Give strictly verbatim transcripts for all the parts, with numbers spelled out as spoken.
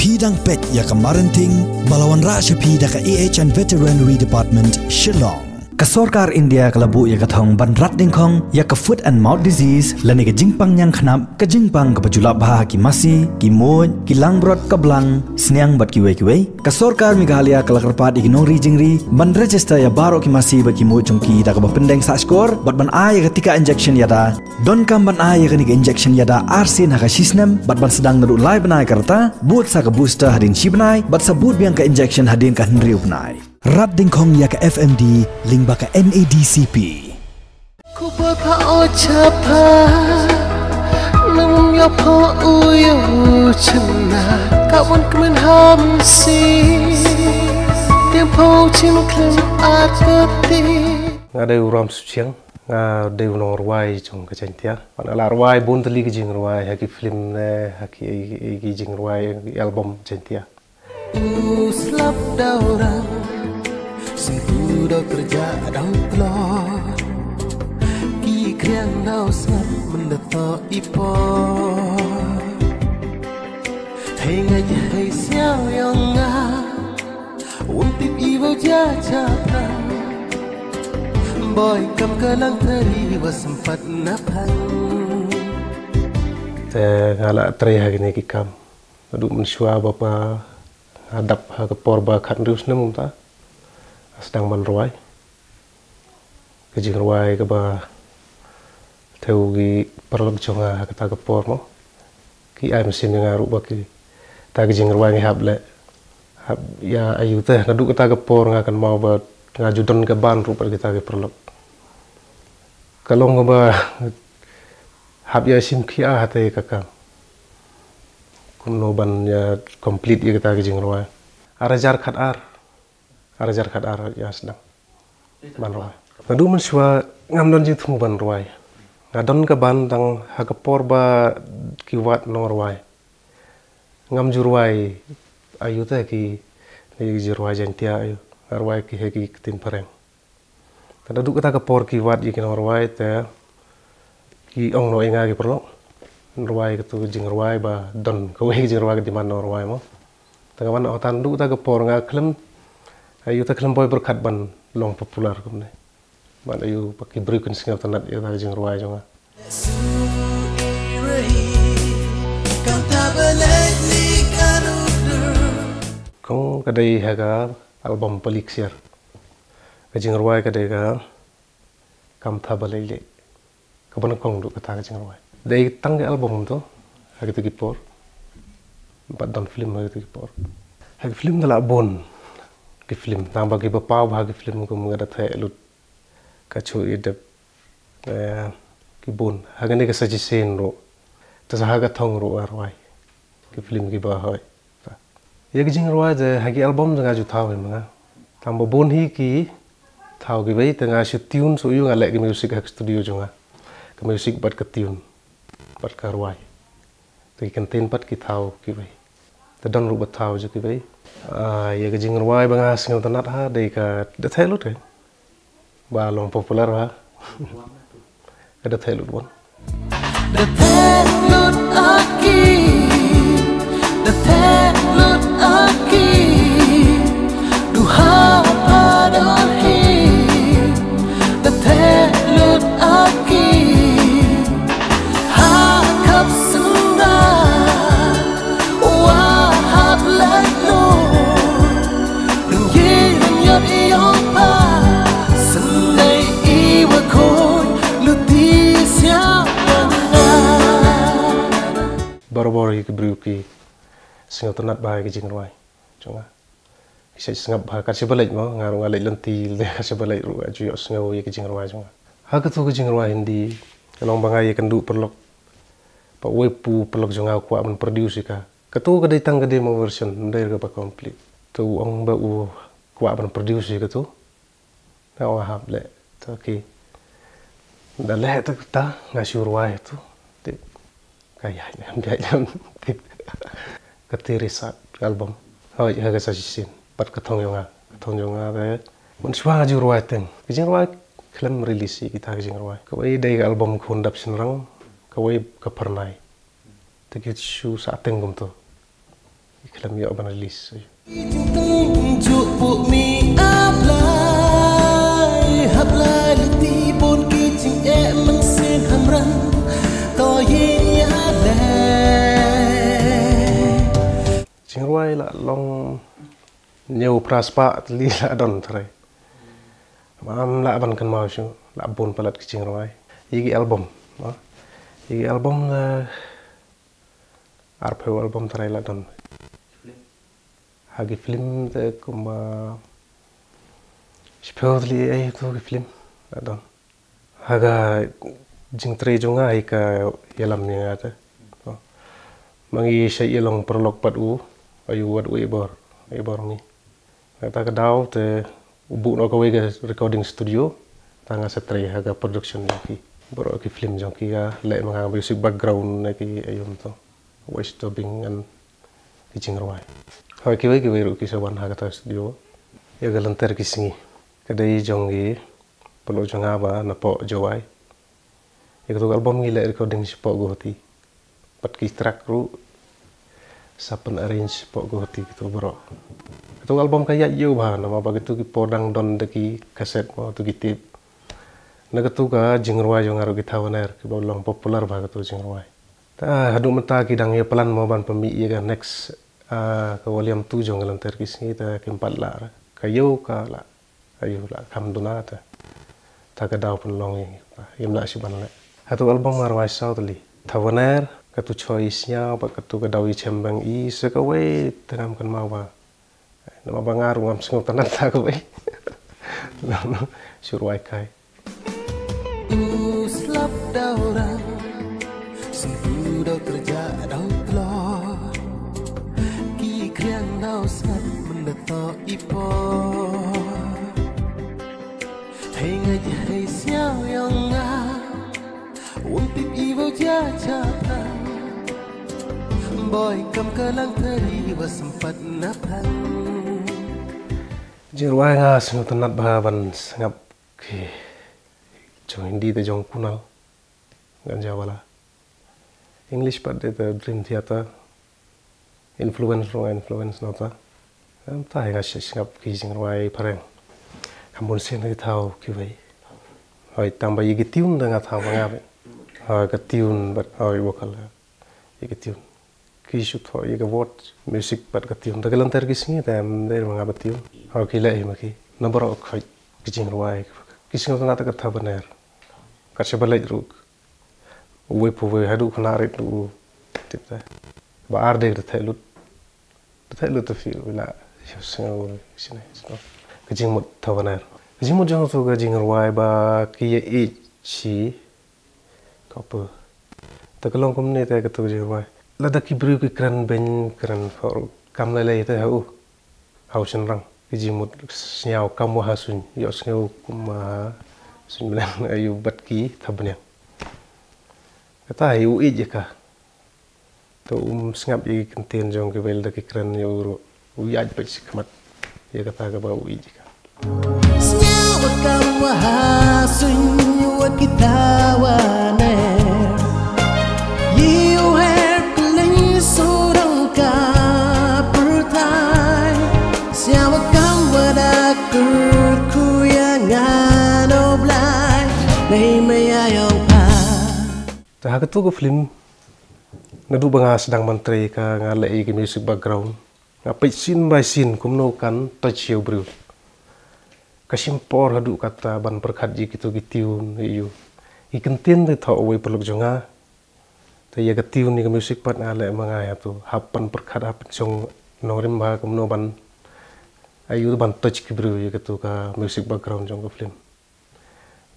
Phi dang peit ïa ka Marenting ba la wanrah sha phi da ka A H and Veterinary Department, Shillong. Ka sorkar India ka la buh ïa ka thong ban rat dingkhong ïa ka foot and mouth disease lane ka jingpang ñiangkhnap, ka jingpang kaba ju lap bha ha ki masi, ki muid, ki langbrot, ka blang, sniang bad kiwei kiwei. Ka sorkar Meghalaya ka la kyrpad ïa ki nongri jingri ban register ïa baroh ki masi bad ki muid jong ki da kaba pyndeng sah shkor bad ban ai ïa ka tika injection ïada. Donkam ban ai ïa kane ka injection ïada arsien ha ka shisnem bad ban sdang naduh lai bnai ka rta, bud sa ka booster hadien shi bnai bad sa bud biang ka injection hadien ka hynriew bnai. Rat dingkhong ïa ka F M D lyngba ka N A D C P. Khubor pha o cha pha, nang ym ïoh pha u ïoh u chynna, ka wan kmen ha mynsiem, tieng pha u chim khlem ar kti. Nga dei u Ram Suchiang, nga dei u nongrwai jong ka Jaintia. Nga la rwai bun tylli ki jingrwai, ha ki film ne, ha ki, ki, ki jingrwai, ki album Jaintia. U slap daw rang, sngewthuh daw kyrjah daw kloi. Ki khriang daw sngap mynda thoh i por. Hei ngeit hei siaw ïong nga, wym tip i wow jia chaphrang. Boi kam ka lang tari wa sympat na phan. Te nga la trei ha kine ki kam. Naduh mynshuwa ba pa nga dap ha ka por ba khathynriew snem kumta, nga sdang ban rwai. Ka jingrwai kaba thew ki paralok jong nga ha kata ka por mo, ki ai mynsiem ïa nga ruh ba kita ki jingrwai ngi hap leh, hap ïa aiu te. Naduh kata ka por nga kynmaw ba nga ju don ka band ruh bad kita ki paralok. Ka long kaba hap ïa shim khia hate ka kam, kumno ban ïa complete ïa kita ki jingrwai. Ar hajar khatar, ar hajar khatar ïa sdang ban rwai. Naduh mynshuwa ngam don jingthmu ban rwai. Nga don ka band tang ha ka por ba ki wad nongrwai. Ngam ju rwai aiu te ki, ki jingrwai Jaintia aiu. Nga rwai ki ha ki ktien phareng. Te naduh kata ka por ki wad ïa ki nongrwai te ki ong noh ïa nga ki paralok, rwai katu ka jingrwai ba don kawei ka jingrwai ka demand nongrwai mo. Te nga wan hangta, naduh kata ka por nga khlem, aiu te khlem boi pyrkhat ban long popular kumne. Ban aiu ba ki briew kin sngewtynnat ïa kata ka jingrwai jong nga. Kong ka dei ha ka album Palik Siar. Ka jingrwai ka dei ka Kam Tha Ba Lei Lei. Kaba nyngkong duh kata ka jingrwai. Dei tang ka album to ha kita ki por. Bad don film ha kita ki por. Ha ki film da lah bun ki film, tang ba kiba paw bha ki film kum Nga Da Theh Lut, Ka Shu Ïa Dep, eh, ki bun. Ha kane ka Sa Shisien ruh, te sa ha Ka Thong ruh nga rwai ki film kiba hoi. Ïa ki jingrwai te ha ki album te nga ju thaw hi ma nga. Tang ba bun hi ki thaw kiwei te nga shu tune shu ïoh, nga leh ki music ha ka studio jong nga. Ka music bad ka tune bad ka rwai. Te ki kyntien pat ki thaw kiwei. Te don ruh ba thaw jong kiwei. Ah, ïa ka jingrwai ba nga sngewtynnat ha dei ka Da Theh Lut, eh. Ba long popular ha. Ka Da Theh Lut wan. Da theh lut aki, da theh lut aki, du ha pa dor hi, da theh lut aki, ha khap senda. Wa hap lait lo, ring ye ring yot yong pa, sendai i wa khoi, luti siap lana. Barabor hi ki briew ki sngewtynnat bha ïa ki jingrwai jong nga. Ki shait sngap bha, kat shaba leit mo, nga ruh nga leit lynti, kat shaba leit ruh nga ju ïohsngew ïa ki jingrwai jong nga. Ha katu ka jingrwai Hindi, ka long ba nga ïakynduh paralok. Ba uwei u paralok jong nga u kwah ban produce ïa ka. Katu ka dei tang ka demo version, ym dei ruh kaba complete. Te u ong ba u kwah ban produce ïa katu. Nga ong hap leh. Te okay. Da leh te kata nga shu rwai tu. Te ka ïaid ne em ïaid ne em. Te ka tied sha ka album. Hooid, ha ka Sa Shisien. Bad Ka Thong Jong Nga. Ka Thong Jong Nga te mynshuwa nga ju rwai teng. Ki jingrwai khlem release ïa kita ki jingrwai. Kawei dei ka album Khun Dap Shynrang. Kawei Ka Phyrnai. Te ki shu sah teng kumtu. Ki khlem ïoh ban release. Jingteng juk buh mi ablai, hablai lynti bun ki jingeh mynsiem hamran, to ïa leh. Jingrwai la long hynñiew phra spah tylli la don trai. Mam lah ban kynmaw shuh, la bun palat ki jingrwai. Ïa ki album, no? Ïa ki album la arphew album trai la don. Ha ki film te kumba shiphew tylli, eh, tu ki film la don. Ha ka jingtrei jong nga hi ka ïalam ïa nga te. Ma ngi shait ïa long paralok pat u, ayu wat u i bor, i bor mi. Kata ka daw te u buh noh kawei ka recording studio, ta nga sa trei ha ka production jong ki. Baroh ki film jong ki ka leh ma nga music background na ki ayu to. Voice dubbing ngan ki jingrwai. Hoi kiwei kiwei ruh ki sa wan ha kata studio. Ïa ka lynter ki sngi. Ka dei jong ki paralok jong nga ba na poh Jowai. Ïa katu ka album ngi leh recording shapoh Guwahati. Pat ki track ruh sa pyn arrange shapoh Guwahati katu baroh. Katu ka album ka ïaid ïew bha namar ba katu ki por dang don da ki cassette mo tu ki tape. Na katu ka jingrwai jong nga ruh ki thaw baner kiba long popular bha katu jingrwai. Ta haduh mynta ki dang ïa plan mo ban pynmih ïa ka next, ah, ka volume two jong ka lynter ki sngi ta kim pat lah. Ka ïew ka lah. Ayu lah kam duna ta. Ta ka daw pynlong ïa ngi. Ym lah shu ban leh. Hatu album nga rwai saw tylli. Thaw baner, katu choi sñiaw bad katu ka daw i chem bang i sa kawei te ngam kynmaw ba. Namar ba nga ruh ngam sngewtynnat ta kawei. Shu rwai kai. U slap daw rang, sngewthuh daw tyrjah daw tlot. Ki khriang daw sngap mynta toh i por. Hei ngeit hei sñiaw yong nga, wym tip i wow jia cha pang. Boi kam ka lang thari wa sympat na pang. Jingrwai nga sngewtynnat bha ban sngap ki jong Hindi te jong Kunal Ganjawala. English pat de te Dream Theater. Influence ruh nga influence na ta. Em, ta hi nga sngap ki jingrwai phareng. Kam bun sien ki thaw kiwei. Hoi tang ba ïa ki tune da nga thaw ba nga bha. Hoi ka tune bad hoi vocal. Ïa ki tune. Ki shu thoh ïa ka word music bad ka tune. Da ka lynter ki sngi te em dei ba nga ba tune. Hoi ki leh hi ma ki. Na baroh khoit ki jingrwai. Ki sngewtynnat ka thaw baner. Kat sha ba leit ruh. Uwei pa uwei haduh khynnah rit u tip te. Ba ar dei da theh lut. Da theh lut te phi u la ïohsngew shisha shisha. Ka jingmut thaw baner. Ka jingmut jong tu ka jingrwai ba ki ïa ïeit shi ka pa. Te ka long kumne te katu ka jingrwai. Lada ki briew ki kren beiñ kren pher kam lei lei te ha u. Ha u shynrang. Ki jingmut sñiaw kam wa ha suiñ, ïohsngew kum ha suiñ bneng ayu bad ki thabniang. Kata hi u ïeit ïa ka. To um sngap ïa ki kyntien jong ki bel da ki kren ïa u ruh. U ïaid peit shi khmat. Ïa kata kaba u ïeit ïa ka. Sñiaw wa kam wa ha suiñ wa kita wa ne. Ïa u her kylliñ surang ka pyrthai. Sñiaw wa kam wa da kyrkhu ïa nga no Blai. Nei maya yong pha. Te ha katu ka film naduh ba nga sdang ban trei ka nga leh ïa ki music background. Nga peit scene by scene kumno kan touch ïa u briew. Ka shim por haduh katta ban pyrkhat ïa kitu ki tune ïa u. Ki kyntien te thoh uwei paralok jong nga. Te ïa ka tune ïa ka music pat nga leh ma nga ïa tu. Hap ban pyrkhat hap ban shong nongrim bha kumno ban ïa u ban touch ki briew ïa katu ka music background jong ka film.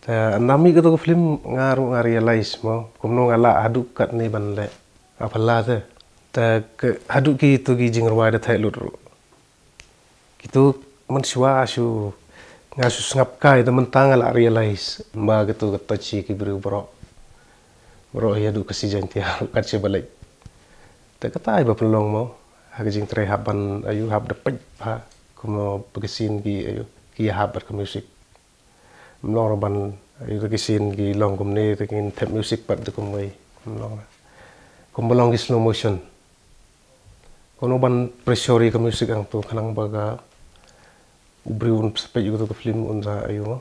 Te ynda mih katu ka film nga ruh nga realize mo kumno nga lah haduh katne ban leh. Nga phylla te. Te haduh kitu ki jingrwai da theh lut ruh. Kitu mynshuwa shu nga shu sngap kai te mynta nga lah realize ba katu ka touch ïa ki briew baroh. Baroh ïa haduh ka Jaintia ruh kat shi ba leit. Te kata ai ba pynlong mo ha ka jingtrei hap ban ïa u hap da peit bha kumno ba ka scene ki ïa u ki ïa hap bad ka music. Ym long ruh ban ïa ki scene ki long kumne te kin thep music pat te kumwei. Ym long ruh. Kumba long ki slow motion. Kumno ban pressure ïa ka music hangto khnang ba ka u briew un peit ïa kato ka film un sa ïoh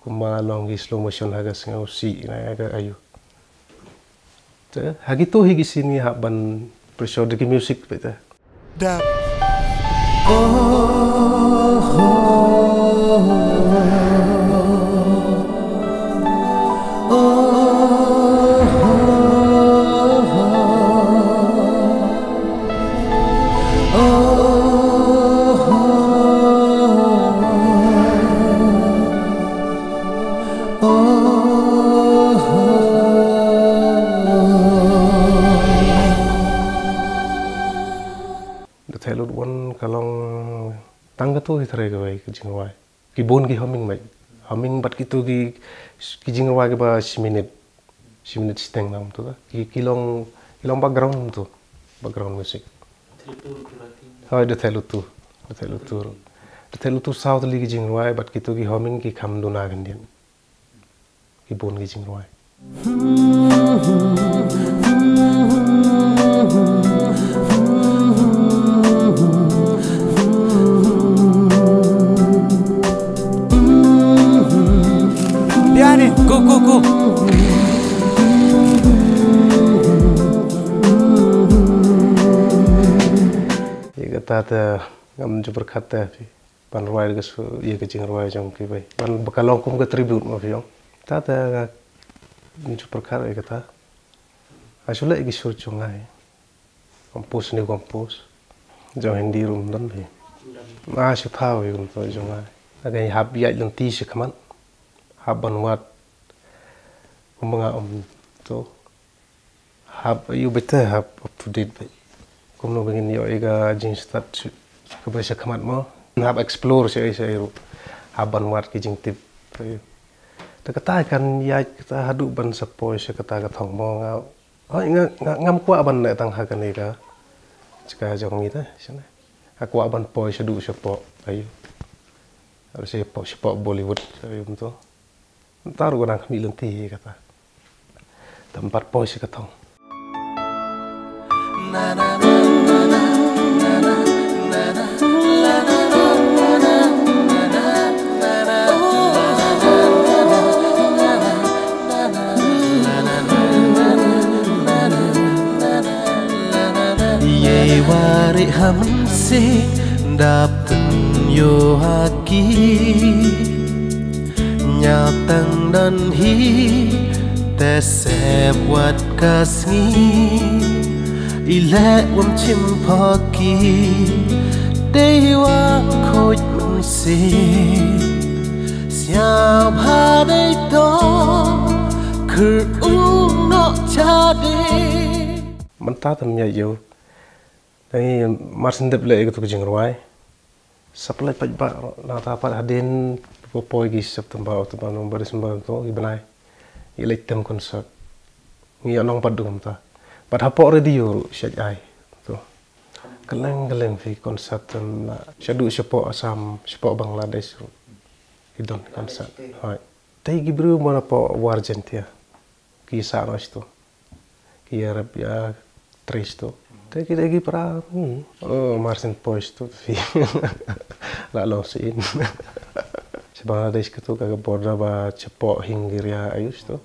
kumba long ki slow motion ha ka sngew sih na ka ïoh. Te ha kito hi ki scene ngi hap ban pressure da ki music peit te. Dap. Da theh lut wan ka long tang kato hi trai kawei ka jingrwai. Ki bun ki humming mate. Humming bad kito ki, ki jingrwai kiba shi minit. Shi minit shiteng nam to da. Ki, ki long, ki long background to. Background music. Hoi, da theh lut tu. Da theh lut tu. Da theh lut tu saw tylli ki jingrwai bad kito ki humming ki kham duna khyndiat. Ki bun ki jingrwai. Biani, go, go, go. Ïa kata te ngam ju pyrkhat te phi ban rwai da ka sur ïa ka jingrwai jong kiwei ban ba ka long kum ka tribute ma phi ong. Kata te ngam ju pyrkhat ïa kata. Nga shu leh ïa ki sur jong nga. Compose ne compose. Jong Hindi ruh ym don phi. Nga shu thaw ïa kumto jong nga. Nga hap ïaid lynti shakhmat. Hap ban wad kumba nga ong to. Hap ïa beit te hap up to date beit. Kumno ba ngin ïoh ïa ka jingstad shu kaba shakhmat mo. Hap explore shaei shaei ruh. Hap ban wad ki jingtip. Te kata kan ïaid kata haduh ban sa poi sha kata ka thong mo nga. Hoi, nga, nga, ngam kwah ban leh tang ha kane ka jaka jong ngi te, shane. Nga kwah ban poi shaduh shapoh, aïu. Shapoh, shapoh Bollywood, aïu kumto. Nta ruh ka nang khmih lynti hi kata. Te ym pat poi sha ka thong. Ye wari hamsi dap tun yo haki. Ñiaw tang don hi te sep wat ka sngi. I leh wam chim phoki. Dei wa khoj mynsi. Sñiaw bha dei to khur u noh cha dei. Mynta tam ñiaw ïew. Dei mar syn dep leh ïa katu ka jingrwai. Sa pynlait paidbah nangta pat hadien ba poi ki September, October, November, December to ki bnai. Ngi leit tem concert. Ngi ïa nong pat dum ta. Pat hapoh radio ruh shait ai. To. Kylleng kylleng phi concert tem la. Shaduh shapoh Assam, shapoh Bangladesh ruh. Ki don concert. Hoi. Tei ki briew mo napoh war Jaintia. Ki sa noh shito. Ki ïarap ïa trei shito. Te ki dei ki para, hmm. Oh, mar syn poi shito phi. La long sien. Sha Bangladesh katu ka border ba chapoh Hingiria aïu shito.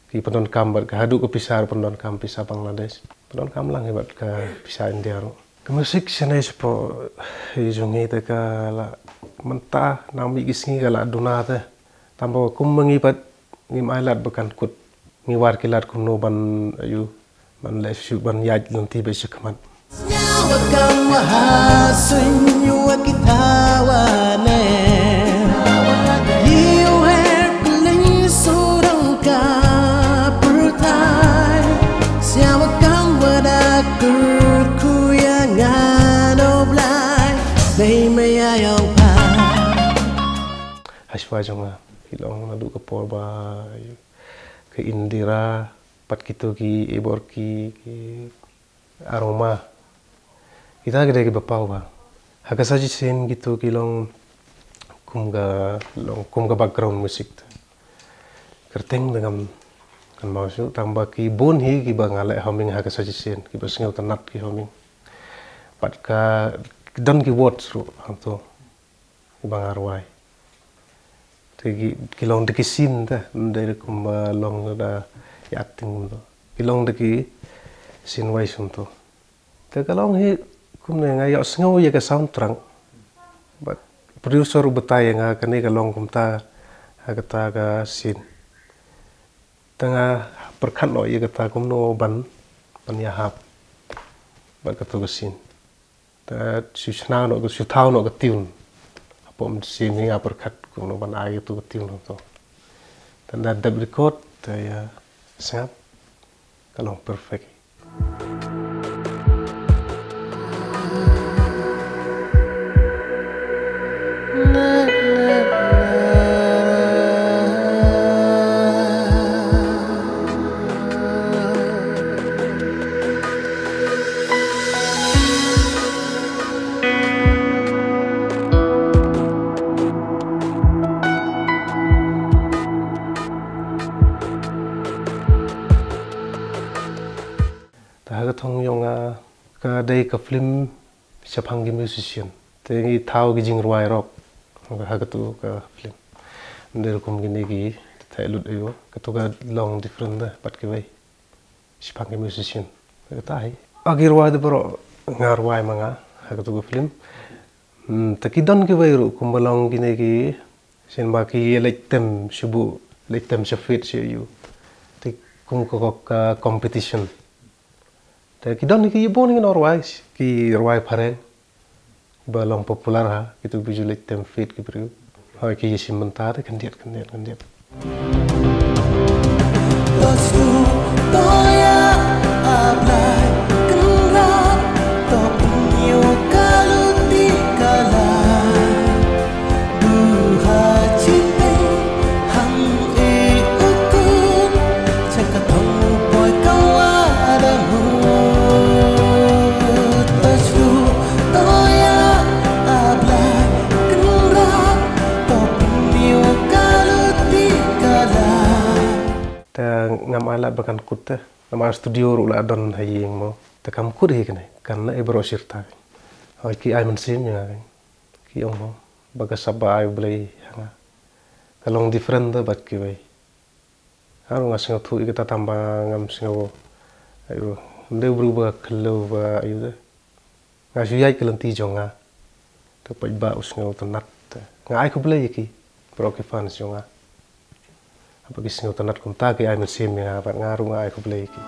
Ki pyndonkam bad ka haduh ka pisa pyndonkam pisa Bangladesh. Pyndonkam lang hi bad ka pisa India ruh. Ka music shane shapoh hi jong ngi te ka la mynta nang mih ki sngi ka la duna te. Tangba kumba ngi pat ngim ai lad ba kan kut. Ngi war ki lad kumno ban aïu ban leh shu ban ïaid lynti bad shakhmat. Sñiaw ba kam wa ha suiñ wa ki thawa ne. Yi wer kling surang ka pyrthai. Sñiaw ba kam wa da kyrkhu ïa nga no Blai. Dei ma ïa yong pa. Hashwa jong nga ki long naduh ka por ba ka Indira pat kito ki Eborki ki Aroma. Kita ki dei kiba paw ba ha ka suggestion kito ki long kum ka long kum ka background music. Kyrteng da ngam kan mau shu tangba ki bun hi kiba nga leh humming ha ka suggestion kiba sngewtynnat ki humming. Pat ka don ki words ruh hangto ba nga rwai. Te ki, ki long da ki scene te, ym dei ruh kumba long da ïa acting kumto. Ki long da ki scene wise kumto. Te ka long hi kumne, nga ïohsngew ïa ka soundtrack. But producer u batai ïa nga kane ka long kumta ha kata ka scene. Te nga pyrkhat noh ïa kata kumno ban, ban ïahap bad kato ka scene. Te shu shna noh, shu thaw noh ka tune. Hapoh mynsiem hi nga pyrkhat kumno ban ai kato ka tune hangto. Te ynda dep record te ïa sngap ka long perfect. Te ha ka thong jong nga ka dei ka film shaphang ki musician. Te ngi thaw ki jingrwai rock ha katu ka film. Ym dei rukom kine ki theh lut aïu, katu ka long different da bad kiwei shaphang ki musician. Kata hi. Ha ki rwai te baroh nga rwai ma nga ha katu ka film. Hmm, te ki don kiwei ruh kumba long kine ki shisien ba ki leit tem sha buh, leit tem sha field sha aïu. Te kum ka, ka competition. Te ki don ki bun ki nongrwai, ki rwai phareng ba long popular ha kitu ki ju leit tem field ki briew. Hooid, ki ïashim bynta te khyndiat, khyndiat, khyndiat. Te ngam ai lad ba kan kut te. Namar studio ruh la don ha ïing mo. Te kam kut hi kane. Kan ai baroh shirta. Hooid, ki ai mynsiem ïa nga. Ki ong mo ba ka sap ba ai U Blei ha nga ka long different da bad kiwei. Nga ruh nga sngewthuh ïa kata tang ba ngam sngew. Aïu, ym dei u briew ba khlem ba aïu de. Nga shu ïaid ka lynti jong nga. Te paidbah u sngewtynnat. Nga ai khublei ïa ki baroh ki fans jong nga. Haba ki sngewtynnat kumta ki ai mynsiem ïa nga bad nga ruh nga ai khublei ïa ki.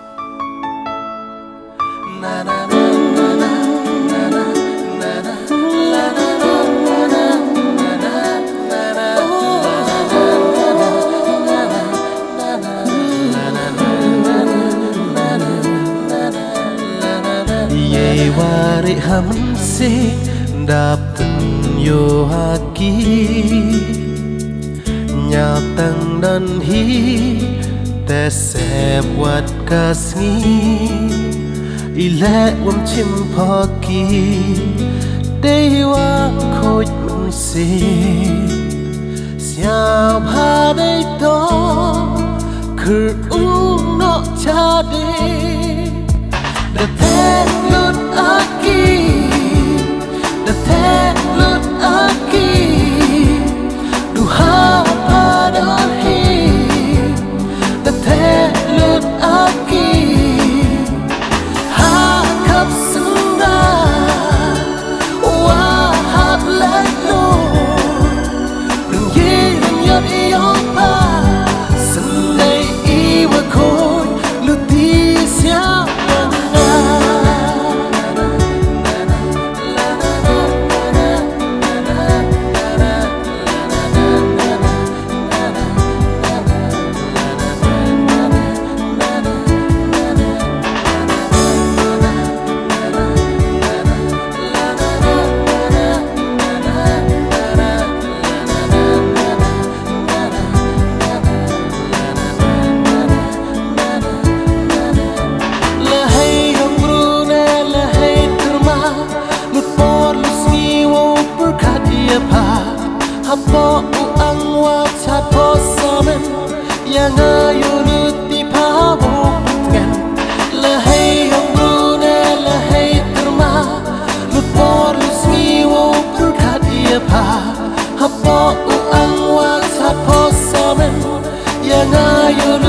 Ïa wari ha mynsiem dap tynñiuh ha ki. Ñiaw tang don hi te sep wat ka sngi. I leh wym chim pha ki dei wa khuid mynsiem. Sñiaw bha dei to khur u noh cha dei. Da theh lut a ki, da theh lut a ki. Du ha pa don hi, da theh lut a ki. Ha khap sngewbha wa hap leh lut. Rynjih rynjot ïa u pa, sngewbha i wa khun, lut i siap. Lehei hynriew ne lehei tyrma, lut por lut sngi wow pyrkhat ïa pha. Hapoh u ang wa cha pho samen, ïa nga ïoh lut i pha wow pyntngen. Lehei hynriew ne lehei tyrma, You're